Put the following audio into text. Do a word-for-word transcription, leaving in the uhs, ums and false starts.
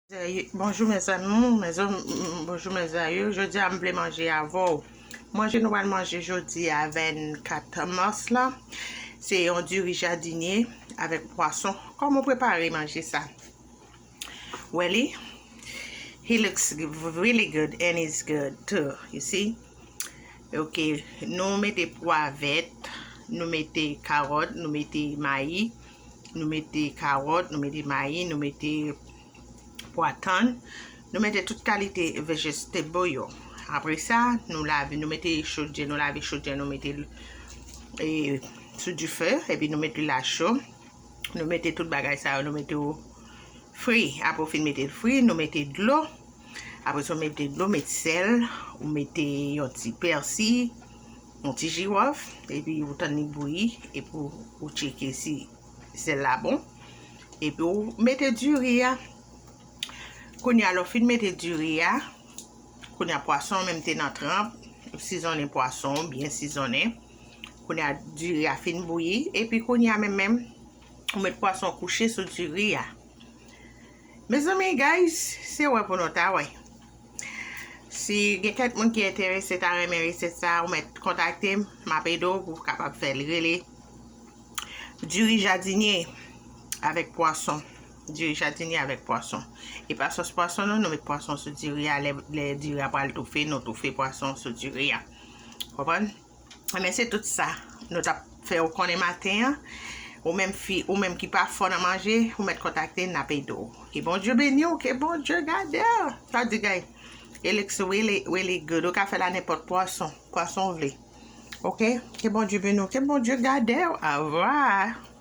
Bonjou mes amours, mes am- bonjou mes amours. Jodi a m vle manje avè w. Manje nou pral manje jodi a vennkat mas la, se yon diri jadinye avèk pwason. Kòman w prepare manje sa? Well, he looks really good and it's good too, you see. Ok, nou mete pwa vèt, nou mete kawòt, nou mete mayi, nou mete kawòt, nou mete mayi, nou mete pwa tann, nou mete tout kalite vegetable yo. Apre sa, nou lave, nou mete chodyè, nou lave chodyè, nou mete l e, sou dife, epi nou mete lwil cho. Nou mete tout bagay sa yo, nou mete yo fri. Apre w fin mete l fri, nou mete dlo. Apre sa, w mete dlo, mete sèl, ou mete yon ti pèsi, yon ti jiwòf, epi ou tann li bouyi, epi ou, ou tcheke si sèl la bon. Epi ou mete diri a. Kounye a, lè w fin mete diri a, kounye a pwason an menm te nan tranp, ou sizonnen pwason an, byen sizonnen. Kounye a diri a fin bouyi, epi kounye a menm menm, ou met pwason kouche sou diri a. Mezanmi, guys, se wè pou nou ta wè. Si gen kèk moun ki enterese ta renmen resèt sa, ou mèt kontakte m, m ap ede w pou w kapab fè l. Rele diri jadinye avèk pwason. Diri jadinye avèk pwason. E pa sòs pwason non, nou met pwason sou diri a, lè, lè diri a pral toufe, nou toufe pwason sou diri a. Konprann? Ebyen, se tout sa nou t ap fè w konnen maten an. Ou menm fi, ou menm ki pa fò nan manje, ou mèt kontakte n, n ap ede w. Ke Bondye beni w, ke Bondye gade w. Sa di, guys, it looks really, really good. Ou ka fè l a nenpòt pwason, pwason w vle. Ok? Ke Bondye beni w, ke Bondye gade w. Au revoir.